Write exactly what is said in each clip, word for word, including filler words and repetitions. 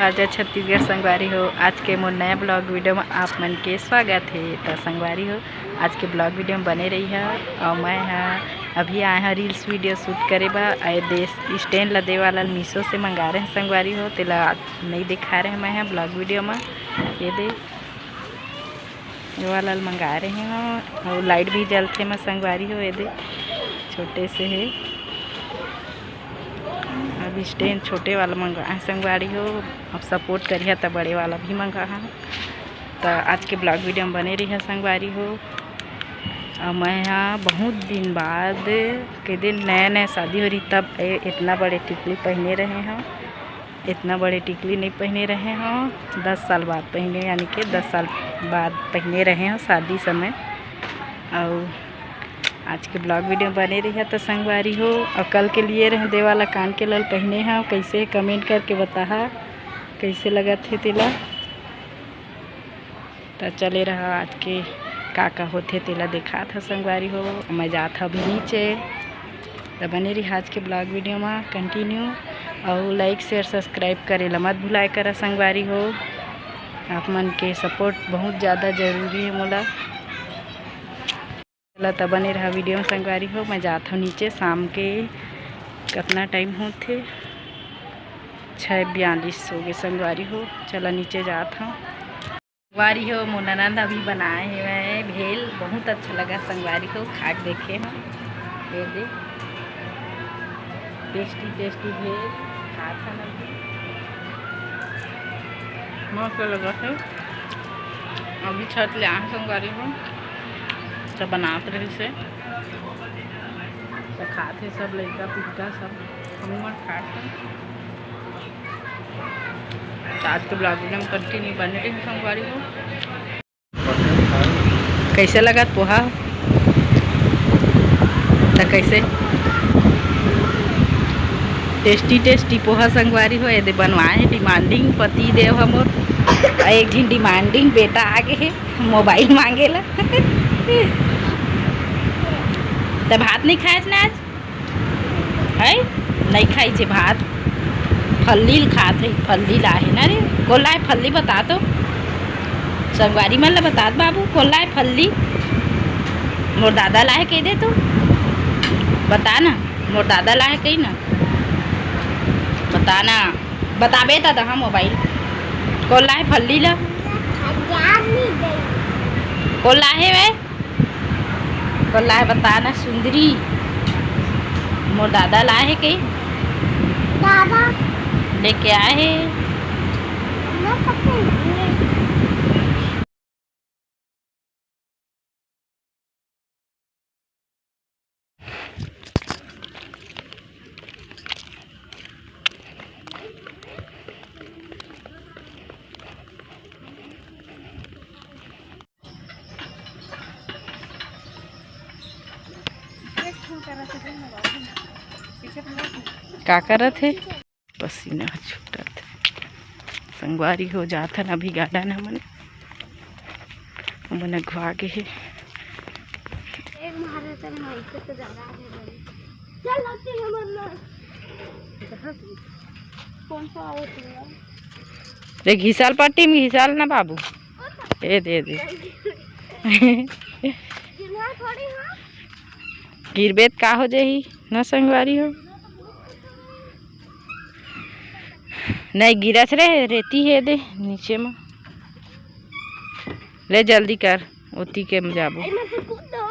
राजा छत्तीसगढ़ संगवारी हो, आज के मोर नया ब्लॉग वीडियो में आप मन के स्वागत हे। त संगवारी हो, आज के ब्लॉग वीडियो में बने रही है। और मैं हा अभी आए हा रील्स वीडियो शूट करे बर। आए दे स्टैंड ला दे वाला मीशो से मंगा रहे हैं संगवारी हो, तेला नहीं दिखा रहे हैं मैं हा ब्लॉग वीडियो में। ये दे ये वाला ल मंगा रहे हो। और लाइट भी जलथे मैं संगवारी हो, ये दे छोटे से है। अब स्टैंड छोटे वाला मंगा है संगवारी हो। अब सपोर्ट करिहा त बड़े वाला भी मंगा हा। त आज के ब्लॉग वीडियो में बने रही संगवारी हो। और मैं हा बहुत दिन बाद, के दिन नया नया शादी हो रही तब ए-, इतना बड़े टिकली पहने रहे हो। इतना बड़े टिकली नहीं पहने रहे हो, दस साल बाद पहने, यानी कि दस साल बाद पहने रहे हो शादी समय। और आज के ब्लॉग वीडियो बने रही है तो संगवारी हो। और कल के लिए रहे दे वाला कान के लल पहने हो, कैसे कमेंट करके बताहा कैसे लगत हे तेला। त चले रहा आज के का का होथे तेला देखात ह संगवारी हो। मैं जात ह अभी नीचे, त बने रही आज के ब्लॉग वीडियो में कंटिन्यू। और लाइक शेयर सब्सक्राइब करे ला मत भुलाए करा संगवारी हो। आप मन के सपोर्ट बहुत ज़्यादा जरूरी है मोला। चला त बने रहा वीडियो में संगवारी हो। मैं जात हूँ नीचे, शाम के कितना टाइम होथे, छः बयालीस हो गए संगवारी हो। चला नीचे जात हूँ। संगवारी हो, मोर ननद अभी बनाए हे मैं भेल, बहुत अच्छा लगा संगवारी हो, खा के देखे हम। ये दे, टेस्टी टेस्टी भेल खात हन अभी। मस्त लगा है। अभी छत ले आए संगवारी हो, सब बनात रही से, तो खात हे सब लइका पिक्का सब, हमू मन खात हन। तो आज के ब्लॉग एकदम कंटिन्यू बने रही संगवारी हो। कैसे लगत पोहा? त कैसे? टेस्टी टेस्टी पोहा संगवारी हो। ये दे बनवाए हे डिमांडिंग पति देव हमर, अउ एक झिन डिमांडिंग बेटा आगे हे मोबाइल मांगे ला। त भात नहीं खाएस ना आज? है, नहीं खाई छे भात। फल्ली ल खात हे, फल्ली लाहे ना रे। कोन लाहे फल्ली बता तो। संगवारी मन ला बतात बाबू, कोन लाहे फल्ली? मोर दादा लाहे कह दे तू। बता ना, मोर दादा लाहे कही ना। बता ना, बताबे त दहा मोबाइल। कोन लाहे फल्ली ला? कोन लाहे वे? कोन लाहे बता ना सुंदरी। मोर दादा लाहे के। दादा। लेके आए हे। मैं पकड़ लूंगी। का करत हे? पसीना ह छूटत हे। संगवारी हो जात हन अभी गार्डन हमन। हमन अघवा गे हे। एक मारे त नहीं, तो ज्यादा आगे बढ़े। चल, लगती हमर ना। कौन सा आवत है? रे घिसाल पट्टी में घिसाल ना बाबू। ए दे दे। गिरना थोड़ी हाँ। गिरबे त का हो जाही ना संगवारी हो। नहीं गिरस रे, रेती हे दे नीचे में। ले जल्दी कर, ओती के में जाबो। एमे से कूद दो।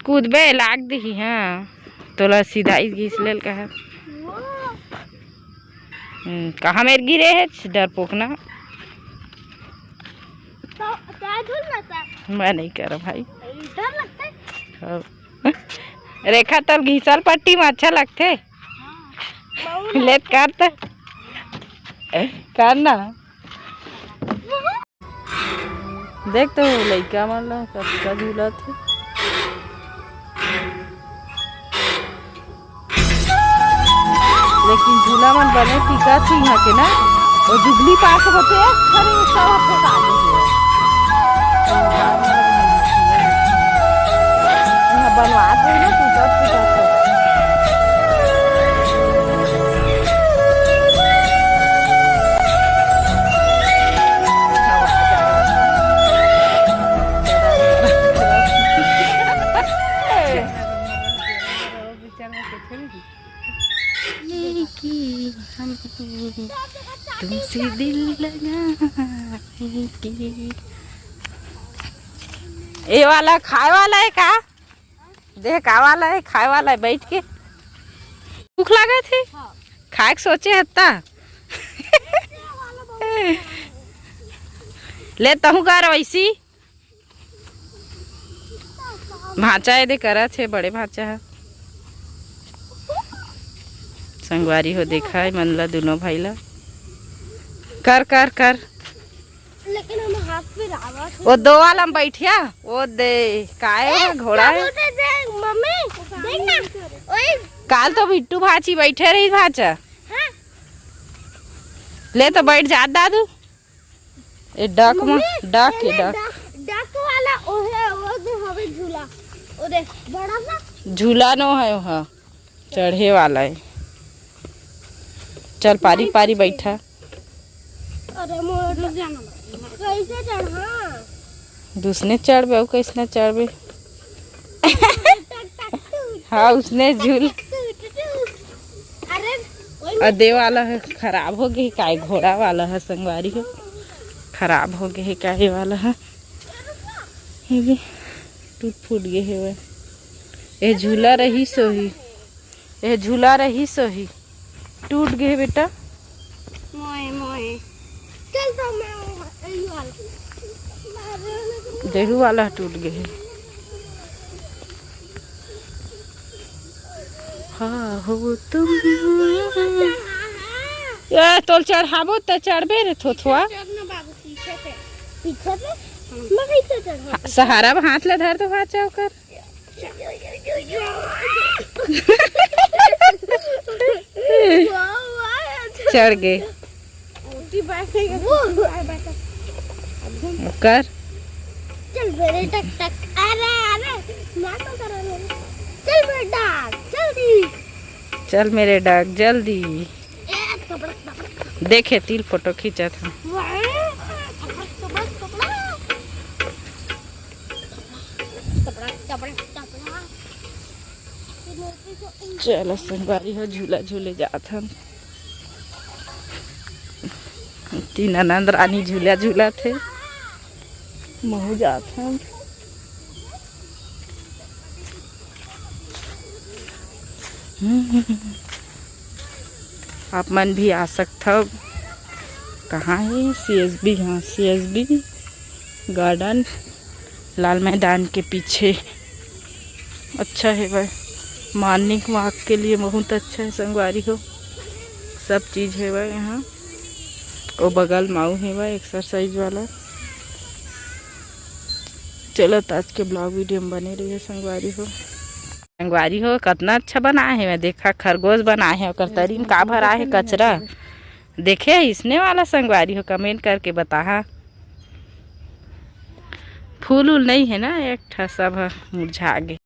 कूदबे लाग दिही, हाँ। तोला सीधा ही घिस लेल कहे। वो। हम्म, कहाँ मेर गिरे हे, डरपोक ना। तो, तो झूल ना कर। मैं नहीं करब भाई। डर लगता है। हाँ। रेखा तोर घिसल पट्टी में अच्छा लगथे। हाँ। लेत कर त। कर ना। देख तो लइका मन ला कतका झूलत हे। लेकिन झूला मन बने टिकत हे इहाँ के ना। वो जुबली पास होथे, अरे सब फेंका दे। इहाँ बनवात रही ना, टूटत फूटत हो। से दिल लगाएगी। ये वाला खाए वाला है का? देख, का वाला है, खाए वाला है। बैठ के भूख लागत हे, खाए के सोचे हत्ता। ले तहूँ कर वैसी। भांचा ए दे करत हे, बड़े भांचा ह। संगवारी हो, देखा है मन ला, दोनों भाई ला। कर, कर, कर। लेकिन हम हाथ पे रावत हे। वो दो वाला में बैठिया, वो दे, काय है, घोड़ा है। बोलते थे, मम्मी, देख ना, ओए। काल तो बिट्टू भांची बैठे रही भांचा। हाँ। ले तो बैठ जात दादू। ए डक में, मम्मी, डक के एमे डक। डक, डक वाला ओहे, वो दे हवे झूला। ओ दे, बड़ा सा। झूला नो है ओहा, चढ़े वाला है। चल पारी पारी बैठा। अरे मोर, कैसे चढ़ा? दूसने चढ़बे, अउ कैसने चढ़बे? हाँ, उसने झूल। अरे, आ दे वाला है, खराब हो गए, काय घोड़ा वाला है संगवारी हो, खराब हो गए, काय वाला है, ये भी टूट फूट गए है वह। ये झूला रही सोही, ये झूला रही सोही, टूट गए बेटा। मोए, मोए। चल तो मैं ये वाला। देहू वाला टूट गए है। हाँ हो तुम। ए, तोल चढ़ाबो त चढ़बे रे थोथवा। चढ़ना बाबू, पीछे से। पीछे से? मैं कैसे चढ़ा? सहारा में हाथ ला धर तो भांचा ओकर। चढ़ गए। कर। चल बेटा, टक टक। अरे, अरे, मैं तो करा लूँ। चल बेटा, जल्दी। चल मेरे डक, जल्दी। ए, कपड़ा, कपड़ा। देखे, तिल फोटो खींचत हे। वाह, कपड़ा, कपड़ा, कपड़ा। कपड़ा, कपड़ा, कपड़ा। चलो संगवारी हो, झूला झूले जात हन। तीन ननद रानी झूला झूलत हे, महू जात हन। आप मन भी आ सकथव। कहाँ हे? सी एस बी, हाँ, सी एस बी गार्डन, लाल मैदान के पीछे। अच्छा हे भाई, मॉर्निंग वॉक के लिए बहुत अच्छा है संगवारी हो, सब चीज़ हे भाई यहाँ। वो बगल माऊ हे भाई, एक्सरसाइज वाला। चलो, तो आज के ब्लॉग वीडियो में बने रहिए संगवारी हो। संगवारी हो, कितना अच्छा बनाए हे। मैं देखा, खरगोश बनाए हे, ओकर तरी में का भरा हे? कचरा। देखे, इसने वाला संगवारी हो, कमेंट करके बताहा। फूल उल नहीं है ना, एक ठा सब ह मुरझा गे।